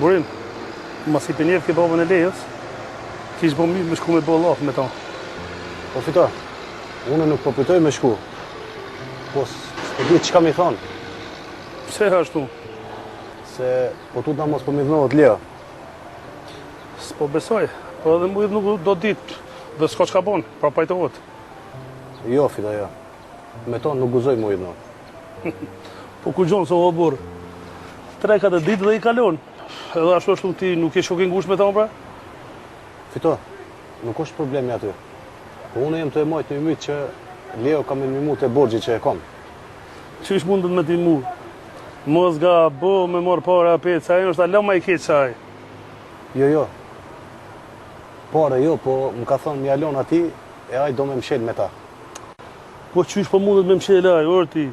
Burim, masi pe njeh babën e Leos, kish bo mirë me shku me bo llaf me ta. Po Fito, unë nuk po përtoj me shku. Po s'po di çka mi thonë. Pse ashtu? Se po tutna mos po m'idhnohet Leo. S'po besoj, po edhe m'u idhnu do ditë dhe s'ka çka bon, pra pajtohet. Jo, Fito, jo. Me to nuk guzoj m'u idhnu. Po ku gjonë se o burrë? 3-4 ditë dhe i kalon. Edhe ashtu ashtu ti nuk je shok i ngushtë me ta pra? Fito, nuk është problemi aty. Po unë jam tu e majtë një ymyt që Leo ka me m'nimu te borxhi që e kom. Qysh mundet me t'nimu? Mos gabo me marrë pare apet, se ajo është hala ma i keq se ai. Jo, jo. Pare jo, po më ka thonë m'ja lon atij e ai do me mshel me ta. Po qysh po mundet me mshel ai, or ti?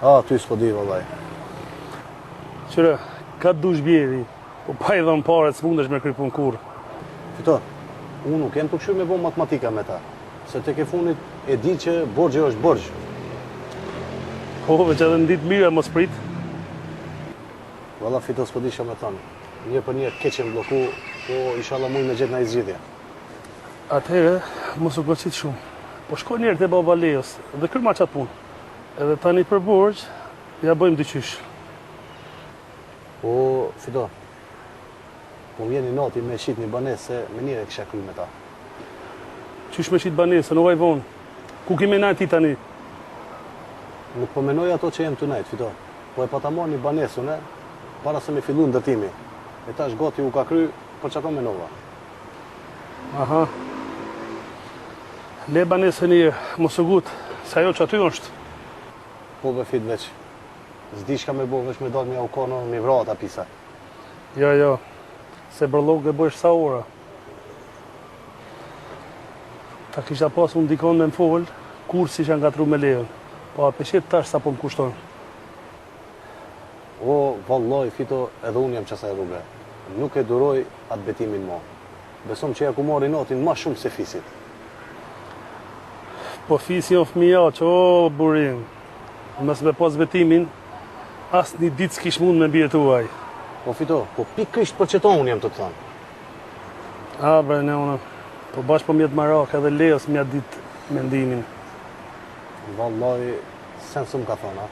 A, ty s'po di, vallaj. Qyre, ka dush bjeri, po pa i dhënë pare, s'mundesh me kry punë kurrë. Fito, unë nuk jem tu kqyr me bo matematika me ta, se tek e fundit e di që borxhi është borxh. Po, veç edhe në ditë mira mos prit. Valla, Fito, s'po di çka me thonë. Një për një keq jem blloku, po inshallah muj me gjetë naj zgjidhje. Atëherë, mos u kocit shumë. Po shko njëherë te baba Leos dhe kryma qatë punë. Edhe tani për borxh, ja bëjmë dyqysh. Po, Fito, po më vjen inati me shit një banesë se menjëherë e kisha kry me ta. Qysh me shit banesën, o hajvon? Ku ki me najt ti tani? Nuk po menoj ato që jem tu najt, Fito. Po e pata marrë një banesë une, para se me fillu ndërtimi. E tash gati u ka kry, për qato menova. Aha. Le banesën një, mos u ngut, se ajo që aty është. Po be Fit veç. S'di çka me bo, veç me dalë me jau kono, me vra ata pisa. Jo, jo, se bërllok e bësh sa ora. Ta kisha pas unë dikon me më folë, kurrë s'isha ngatrru me Leon. Po a pe sheh tash sa po më kushton. O vallai Fito edhe unë jam qasaj rruge. Nuk e duroj atë Betimin mo. Besom që ja ku marr inatin ma shumë se Fisit. Po Fisi o fëmijaq, o Burim. Mos me pas Betimin, as një ditë s'kish mund me mbijetu ai. Po Fito, po pikërisht për qeto unë jam tu të thonë. A bre nëna, po bash po m'jet marak edhe Leos m'ja dit mendimin. Vallai, sen s'më ka thonë, a?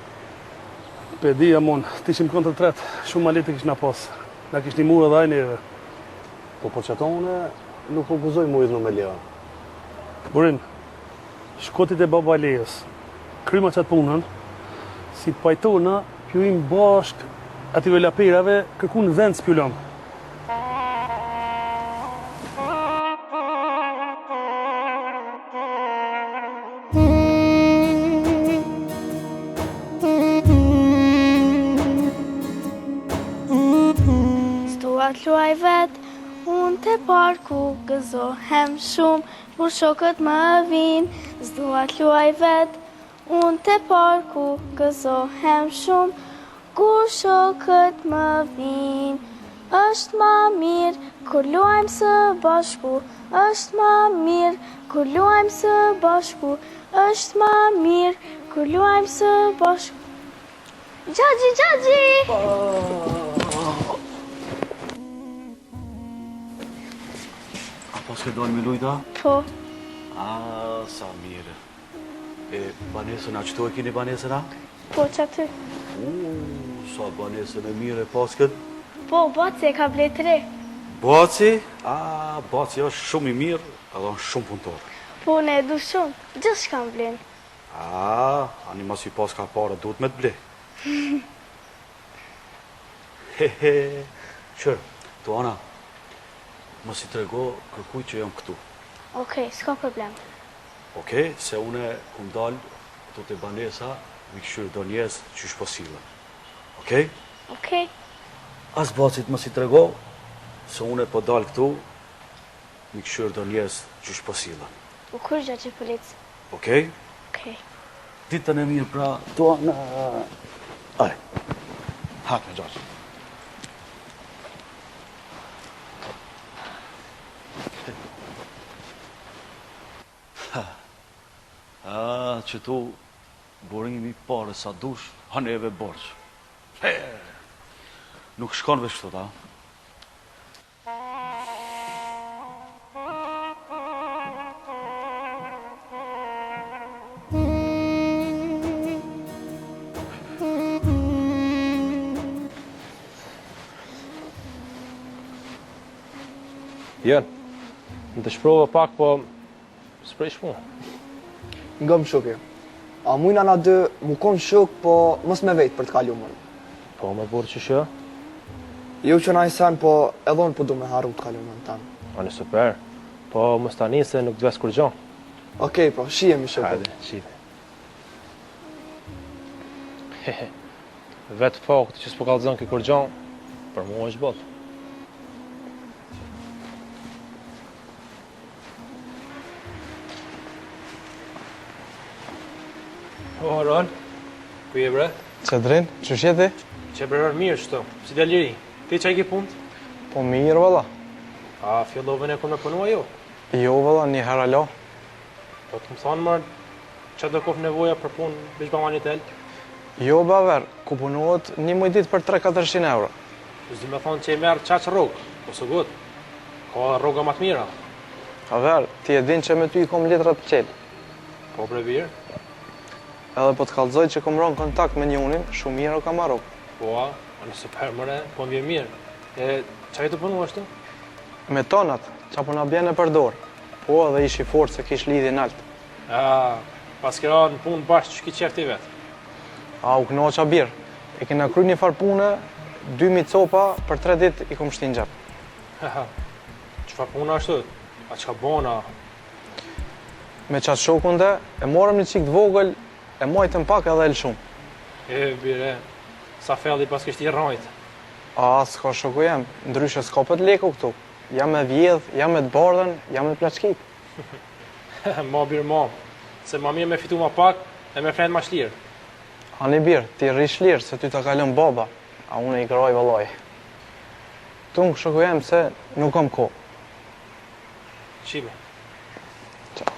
Pe di amon, t'ishim kon të tretë, shumë ma lehtë e kishna pas. Na kish nimu edhe ai neve. Po për qato une nuk po guzoj mu idhnu me Leon. Burim, shko ti te baba Leos. Kryma qat punën, si t'pajtona, p'ju im bashkë atyve laperave, kërkun vend s'pju lëm. S'dua t'luaj vet, unë te parku gëzohem shumë, kur shokët më vinë. S'dua t'luaj vet, unë te parku gëzohem shumë, Kur shokët më vijnë, është ma mirë kur luajmë së bashku, është ma mirë kur luajmë së bashku, është ma mirë kur luajmë së bashku. Xhaxhi, xhaxhi! A paske dalë me lujt a? Po. A, sa mirë. E banesën a qëtu e kini banesën a? Po, qaty. Uuu, sa banesën e mirë e pasket? Po, baci e ka ble të re. Baci? A, baci është shumë i mirë edhe është shumë punëtor. Po, unë e du shumë, gjithçka më blen. A, ani masi paska pare, duhet me të ble. He, he, qyr, Tuana, mos i trego kërkujt që jam këtu. Okej, s'ka problem. Okej, se une kum dal këtu te banesa mi kqyr do njerëz qysh po sillen. Okej? Okej. As bacit mos i trego se une po dal këtu mi kqyr do njerëz qysh po sillen. U kurgjo xhaxhi Polic. Okej? Okej. Ditën e mirë pra, Tuana. Aj. Hak me xhaxhin. Ha, qëtu Burimi pare sa dush, a neve borxh. He! Nuk shkon veç kështu, ta? Jën, më dëshprove pak, po s'prish punë. Ngom shoki. A mujna na dy mu kon shok, po mos me vejt për të kalumën. Po, more burrë qysh jo? Jo që naj sen, po edhe unë po du me harru të kalumën tame. Ani super, po mos tani se nuk të ves kurgjo. Okej, po, shihemi shoku. Hajde, shihemi. Hehe, vetë fakti që s'po kallzon ky kurgjo, për mua është boll. O, Ron, ku je bre? Qedrin, qysh je ti? Qe bre Ron mirë qëtu, si del liri. Ti ça i ke punët? Po mirë, valla. A, fillove në me punu a jo? Jo, valla, një herë alo. Po të më thonë mërë, që do koftë nevoja për punë, veç bama një tel? Jo, baver, ku punohet një muj ditë për 3-400 euro. S'do me thonë që i merr qaq rrogë, po së gut, ka edhe rroga ma të mira. Aver, ti e din që me ty i kom letrat çelë. Po bre bir. Edhe po të kallzoj që kom ra në kontakt me njonin, shumë mirë o ka marru. Po a, ani super mëre, po më vjen mirë. E, ça je tu punu ashtu? Me tonat, ça po na bjen nëpër dorë. Po edhe ish i fortë se kish lidhje nalt. A, paske ra në punë bash që ki qef ti vetë. A, u kënaqa bir. E kena kry një farë pune, 2000 copa për 3 ditë i kom shti në xhep. Haha, çfarë puna ashtu? A çka bona? Me qatë shokun de, e morëm një çikë të vogël, e majtëm pak edhe e lëshum. E, bire, sa fell i paske shti rrajt. A, s'ka shoku jem, ndryshe s'kapet leku këtu. Ja me vjedh, ja me të bardhën, ja me plaçkit. Ma bir ma, se ma mirë me fitu ma pak e me flejt ma shlirë. Ani bir, ti rri shlirë se ty ta ka lënë baba, a unë i kraj vëllai. Tung shoku jem se nuk kam kohë. Shihemi. Ciao.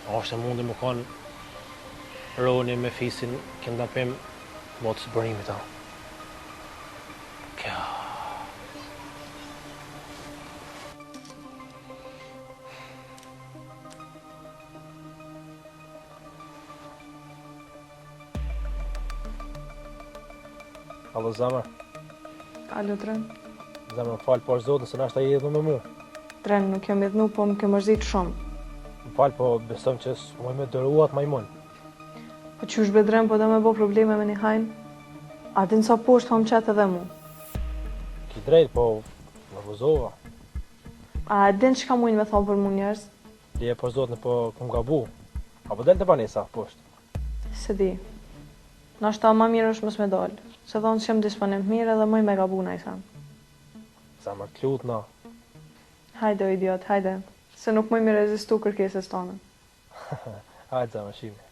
A është e mundur me kanë Roni me fisin kidnapim motrës Burimit a? Kja. Alo, zemër. Alo, Dren. Zemër, më fal, po është zotin, se nashta je idhnu me mu. Dren, nuk jam idhnu, po më ke mërzit shumë. Më fal, po besom që s'muj me duru atë majmun. Po qysh be Dren, po do me bo probleme me një hajn? A din sa poshtë po më qet edhe mu? Ki drejt, po nervozova. A e din çka mujnë me thonë për mu njerëz? Leje për zotin, po kum gabu. A po del te banesa, poshtë? S'e di. Nashta ma mirë është mos me dalë. Se dhe unë s'jam n'disponim të mirë edhe muj me gabu naj sen. Zemër të lutna. Hajde o idiot, hajde. Se nuk muj mi rezistu kërkesës tane. Hajde zemër, shihemi.